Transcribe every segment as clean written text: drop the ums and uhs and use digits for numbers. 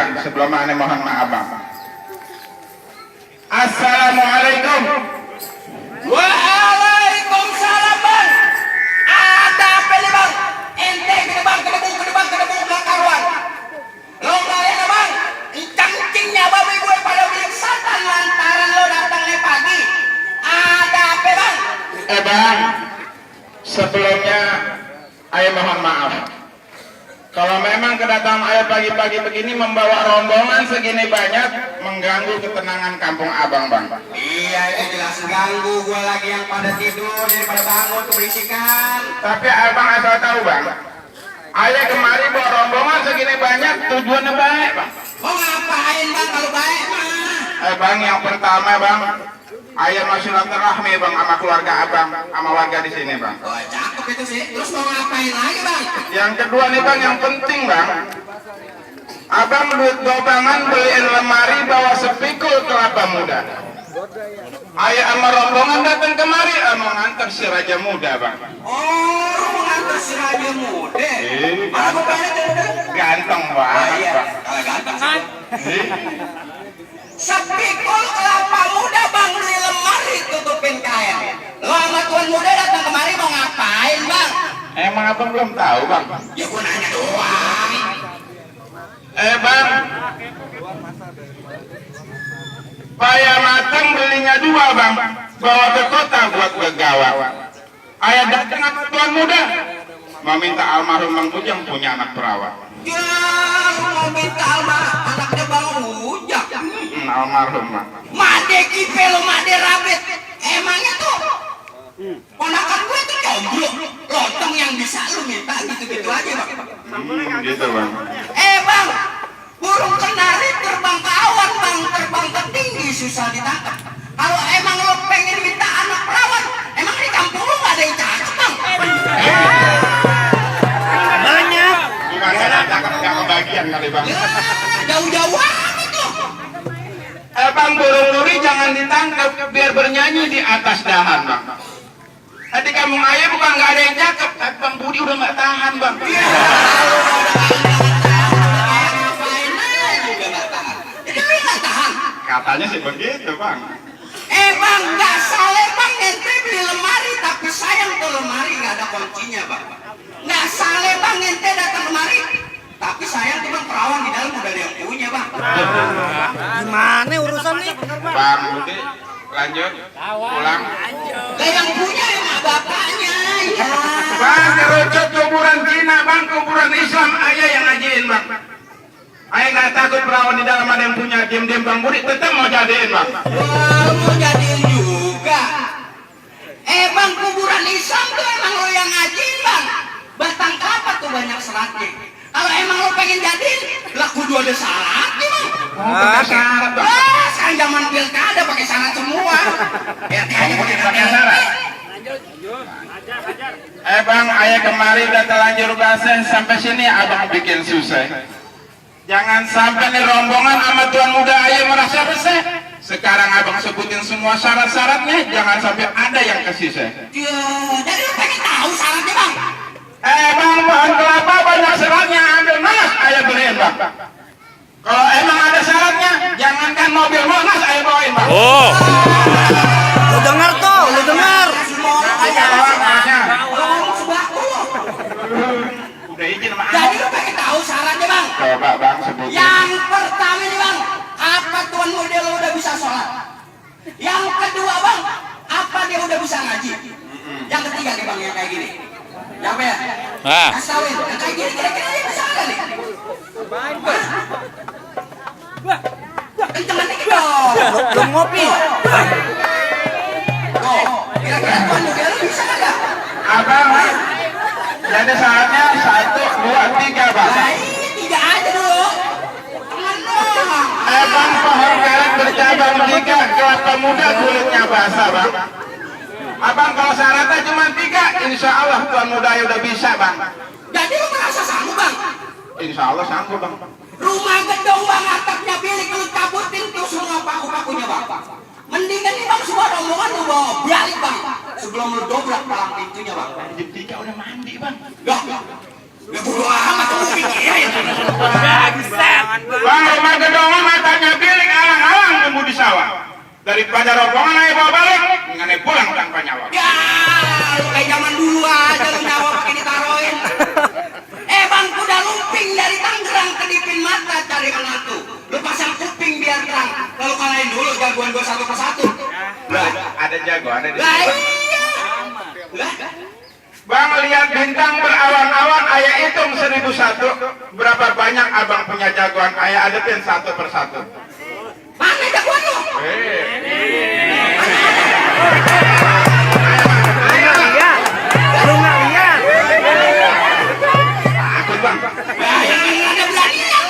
bang, sebelum aneh mohon maaf bang. Assalamualaikum. Waalaikumsalam bang. Ada apa nih bang? Ente ke bang, gak karuan. Lo nggak ya bang? Cangcingnya babi gue pada bilang satan lantaran lo datangnya pagi. Ada apa bang? Bang, sebelumnya ayah mohon maaf. Kalau memang kedatangan ayah pagi-pagi begini membawa rombongan segini banyak mengganggu ketenangan kampung abang bang. Iya itu jelas ganggu gue lagi yang pada tidur daripada bangun keberisikan. Tapi abang asal tahu bang, ayah kemari bawa rombongan segini banyak tujuannya baik bang. Mau ngapain bang kalau baik mah? Bang, yang pertama bang, ayah mau silaturahmi bang sama keluarga abang, sama warga di sini bang. Oh cakep itu sih. Terus mau ngapain lagi bang? Yang kedua nih bang, yang penting bang, abang duit gobangan beliin lemari bawa sepikul kelapa muda. Ayah sama rombongan datang kemari mau ngantar si raja muda bang. Oh mau ngantar si raja muda. Ganteng banget bang. Kalau ganteng kan? Sepikul kelapa muda bang beli lemari tutupin kain. Lo sama tuan muda datang kemari mau ngapain bang? Emang abang belum tahu bang? Ya gua nanya doang. Bang, paya matang belinya dua bang, bawa ke kota buat begawa. Ayah datang sama tuan muda, mau minta almarhum Bang Ujang punya anak perawat. Ya mau minta anaknya bang Ujang. Almarhum bang. Made kipe lo made rabet. Emangnya tuh ponakan gue tuh jomblo, lotong yang bisa lu minta gitu-gitu aja bang. Gitu bang. Bang, burung kenari terbang ke awan bang, terbang ke tinggi susah ditangkap. Kalau emang lo pengen minta anak perawat, emang di kampung lo gak ada yang cakep bang? Banyak. Bukan saya tangkap gak kebagian kali bang. Ya, jauh-jauh amat tuh. Bang, burung duri jangan ditangkap biar bernyanyi di atas dahan bang. Tadi kampung ayah bukan gak ada yang cakep, tapi Bang Budi udah gak tahan bang. Katanya sih begitu bang. Bang, gak salah bang, ente beli lemari tapi sayang tuh lemari gak ada kuncinya bang. Gak salah bang, ente datang lemari tapi sayang tuh bang, perawan di dalam udah ada yang punya bang. Gimana urusan nih? Bang Budi, lanjut, pulang. Lah yang punya emang bapaknya ya. Bang, kerucut kuburan Cina bang, kuburan Islam ayah yang ngajiin bang. Ayah nggak takut perawan di dalam ada yang punya, diam-diam Bang Budi tetap mau jadiin bang. Wah, mau jadiin juga. Bang, kuburan Islam tuh emang lo yang ngajiin bang. Batang kelapa tuh banyak seratnya. Kalau emang lo pengen jadiin, lah kudu ada syaratnya bang. Syarat bang. Wah, sekarang zaman pilkada pakai syarat semua. RT aja pakai syarat. Bang, ayah kemari udah telanjur basah sampai sini abang bikin susah. Jangan sampai nih rombongan sama tuan muda ayah merasa resah. Sekarang abang sebutin semua syarat-syaratnya, jangan sampai ada yang kesisa. Ya, jadi lo pengen tahu syaratnya bang? Bang, pohon kelapa banyak syaratnya, ambil nanas ayah beliin bang. Kalau emang ada syaratnya, jangankan mobil monas ayah bawain bang. Oh. Lu dengar tuh, lu dengar. Semua orang aja. Ngomong sebako. Udah izin sama Jadi lo pengen tahu syaratnya bang? Coba bang sebutin. Yang pertama nih bang, apa tuan muda lo udah bisa sholat? Yang kedua bang, apa dia udah bisa ngaji? Yang ketiga nih bang, yang kayak gini. Siapa ya? Kasih tauin, yang kayak gini kira-kira dia bisa nggak nih? Kencengan dikit dong. Belum ngopi. Oh, kira-kira tuan muda lo bisa nggak? Abang, jadi syaratnya 1, 2, 3 bang. Nah ini 3 aja dulu. Jangan dong. Bang, pohon karet bercabang 3, kelapa muda kulitnya basah bang. Abang kalau syaratnya cuma 3, insya Allah tuan muda ya udah bisa bang. Jadi lo merasa sanggup bang? Insya Allah sanggup bang. Rumah gedung bang, atapnya bilik lu cabutin tuh semua paku-pakunya bang. Mendingan nih bang, semua rombongan lu bawa balik bang, sebelum lu dobrak palang pintunya bang. Jam 3 udah mandi bang. Ya bodo amat lu pikirin. Bang, daripada rombongan ayo bawa balik, mengenai pulang tanpa nyawa. Ya, lu kayak zaman dulu aja lu nyawa pakai ditaruhin. Bang, kuda lumping dari Tangerang kedipin mata cari menantu. Lu pasang kuping biar terang. Kalau kalahin dulu jagoan gua satu persatu. Lah, ada jago, ada di Lah sini. iya. Lah, Bang lihat bintang berawan-awan, ayah hitung 1001. Berapa banyak abang punya jagoan, ayah adepin satu persatu. mana jagoan lu? Lu nggak lihat? Takut bang. Ya, yang ada beraninya.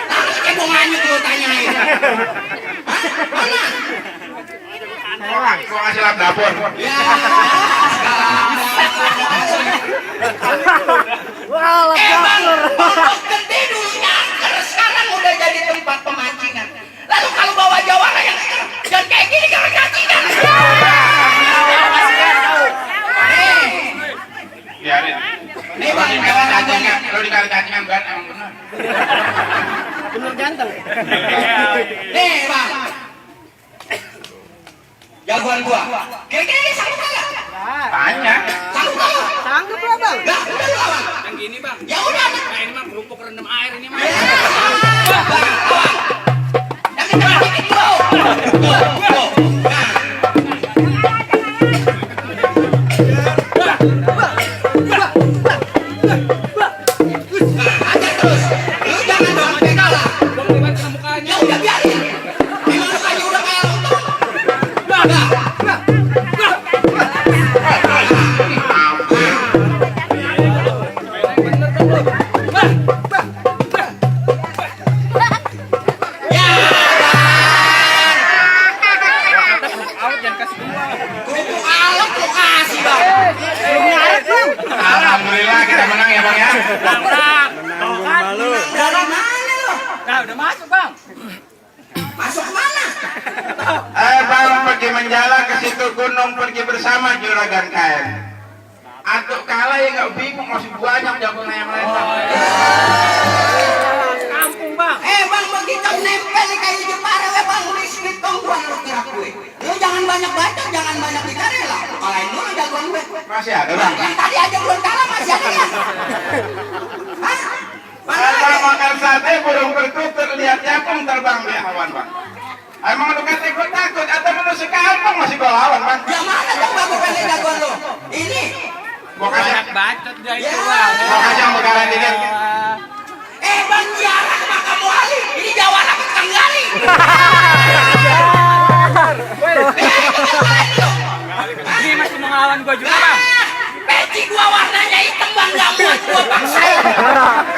Langsung kayak mau nganyut lu tanyain. Hah? Mana? Gua ngasih lap dapur. Ya, Wah, Bang, lepasur. pondok gede dulunya angker, sekarang udah jadi tempat pemancingan. Lalu kalau bawa jawara yang dan kayak gini kalau nyacingan. Biarin. Nih bang, Lu hewan dikali aja cacingan, lu dikali cacingan kan emang benar. Bener ganteng. Nih bang, jagoan gua. Kira-kira ini sanggup kagak? Tanya. Sanggup kagak? Sanggup lah bang. Nah, udah lu lawan. Yang gini bang, Ya udah. nah ini mah kerupuk rendam air ini mah. Bang, lawan. Yang kencang dikit gua. Tuh. Nah. Ajar terus. Lu jangan dong sampai kalah. Bang libat kena mukanya. Ya udah biarin. Emang mukanya udah kayak lontong. Out jangan kasih gua. Kerupuk alok lu kasih bang. Alhamdulillah kita menang ya bang ya. Malu. Dari mana lu? Nah udah masuk bang. Masuk mana? Bang pergi menjala ke situ gunung, pergi bersama juragan kain. Atuk kalah ya nggak bingung, masih banyak jagoan yang lain bang. Kampung bang. Bang begitu nempel di kayu jepara we bang miskin tongguan lu kira gue. Lu jangan banyak baca, jangan banyak dikarela. Lu kalahin dulu jagoan gue. Masih ada bang. Yang tadi aja belum kalah masih ada ya? Hah? Mana Bang lagi? makan sate burung perkutut lihat yapung terbang di awan bang. Emang lu kata gue takut atau menusuk kampung masih gue lawan bang. Yang mana coba gue pengen jagoan lu? Ini. Gua kasih, Banyak bacot dia itu Ya. bang. gua kasih yang bekalan dikit. Bang jarak makam wali. Ini jawara tukang gali. Ini masih mau ngelawan gua juga bang. Peci gua warnanya hitam bang, gak muat gua paksain.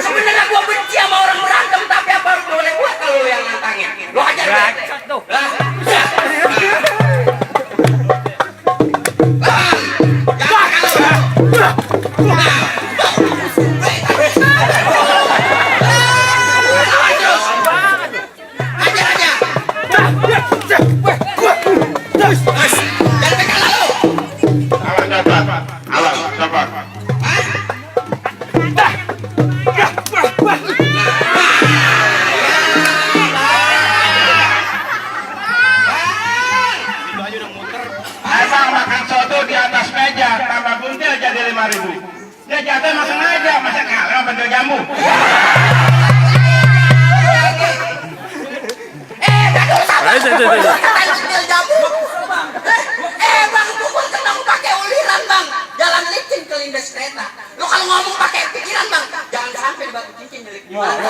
Sebenarnya gua benci sama orang berantem, tapi apa harus boleh buat kalau lu yang nantangin? Lu ajar gue. Bacot tuh. Lah, jangan kalau ajar aja. Jangan kalah lu. Awas cepat, awas cepat. Bang makan soto di atas meja, tambah buntil jadi 5.000. Dia jatuh emang sengaja, masa kalah sama bandel jambu. Bang, pukul tenang pakai uliran bang. Jalan licin ke lindas kereta. Lu kalau ngomong pakai pikiran bang, jangan sampai batu cincin milik gimana.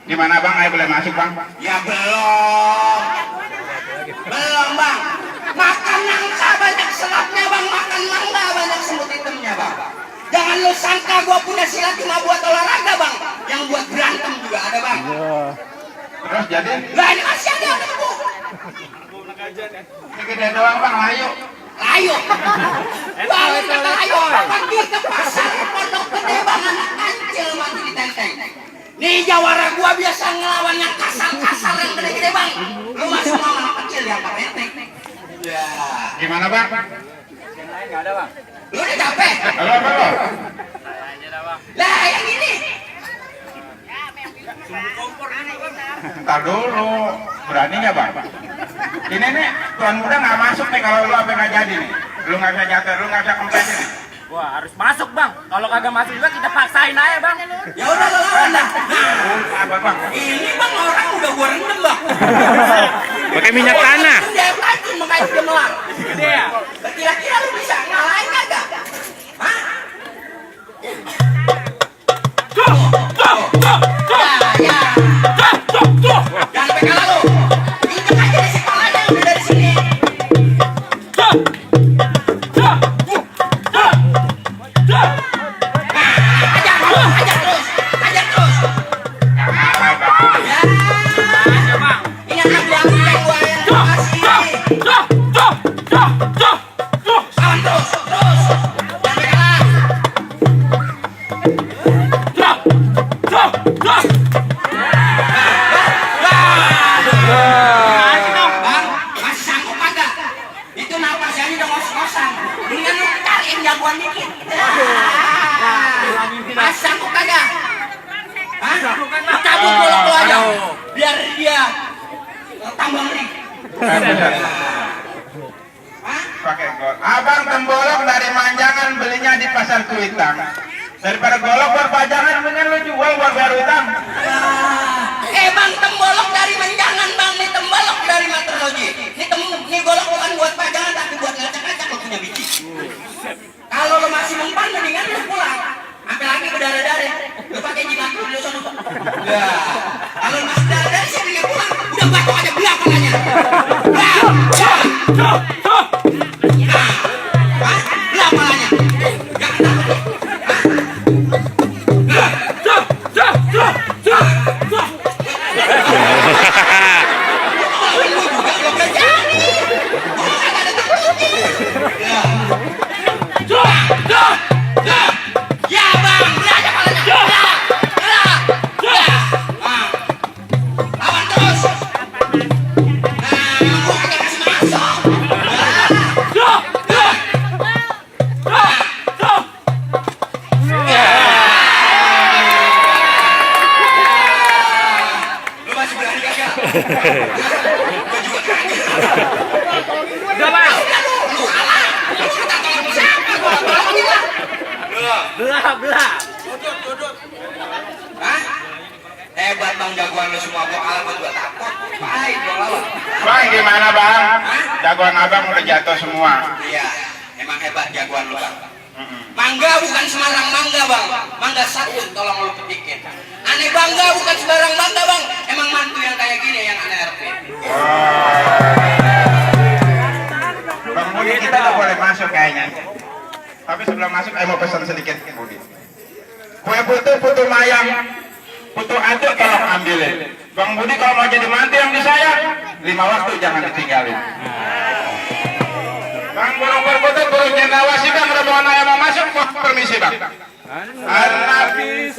Gimana bang, ayo boleh masuk bang? Ya belum. Belum bang. Makan nangka banyak selatnya bang. Makan mangga banyak semut hitamnya bang. Jangan lu sangka gua punya silat cuma buat olahraga bang. Yang buat berantem juga ada bang. Terus jadi? Lah ini masih ada bu. Ini gede doang bang, ayo. Ayo. Bangun kata ayo. Pergi ke pasar. Pondok gede bang. Anak kancil mati di tenteng. Nih jawara gua biasa ngelawan yang kasar-kasar yang gede-gede bang. Lu masih mau anak kecil yang enteng. Ya. Gimana bang? Yang lain nggak ada bang. Lu udah capek? Halo apa lo? Saya aja dah bang. Lah yang ini. Ntar dulu, berani nggak bang? Ini nih tuan muda nggak masuk nih kalau lu apa nggak jadi nih. Lu nggak bisa jatuh, lu nggak bisa kempes nih. Wah harus masuk bang. Kalau kagak masuk juga kita paksain aja bang. Ya udah lu lawan dah. Apa bang? Ini bang orang udah gua rendam bang. Pakai minyak tanah. Dia pancing makanya dia melak. Gede ya. Kira-kira lu bisa ngalahin kagak? Hah? Ya. Jangan sampai kalah lu. Injek aja di kepalanya udah dari sini. Ajar terus. Ya. Aja bang. Ini anak yang gua yang kasih. Lawan terus. Sampai kalah. Bang, masih sanggup kagak? Itu napasnya udah ngos-ngosan. Mendingan lu cariin jagoan dikit. Masih sanggup kagak? Hah? Cabut golok lu aja. Biar dia tambah ngeri. Hah? Pakai gol. Abang tembolok dari Manjangan belinya di pasar Kuitang. Daripada golok buat pajangan, mendingan lu jual buat bayar utang. Bang, tembolok dari Menjangan bang, ini tembolok dari Meteorologi. Ini golok bukan buat pajangan tapi buat ngacak-ngacak lo punya biji. Kalau lo masih mempan, mendingan lo pulang. Sampai lagi berdarah-darah, lo pakai jimat dulu sono. Ya, kalau lo masih darah-darah, saya mendingan pulang. Udah batok aja belah palanya. Belah palanya. Jangan takut. Ya bang, belah aja palanya. Belah. Lawan terus. Gua kagak kasih masuk. Lu masih berani kagak? Gua juga kaget. Udah bang. Lu kalah. Lu minta tolong siapa? Gua tolongin lah. Belah. Hah? Hebat bang jagoan lu semua. Gua kalah gua takut. Pahit gua lawan. Bang gimana bang? Jagoan abang udah jatuh semua. Iya, emang hebat jagoan lu bang. Mangga bukan sembarang mangga bang. Mangga satu tolong lu petikin. Aneh bangga bukan sembarang bangga bang. Emang mantu yang kayak gini yang aneh harapin. Bang Budi kita udah boleh masuk kayaknya. Tapi sebelum masuk, mau pesan sedikit Budi. Kue putu mayang, putu aduk tolong ambilin. Bang Budi kalau mau jadi mantu yang disayang, 5 waktu jangan ditinggalin. Bang burung berputut, burung cendrawasih bang, rombongan ayam mau masuk, permisi bang. An-Nabi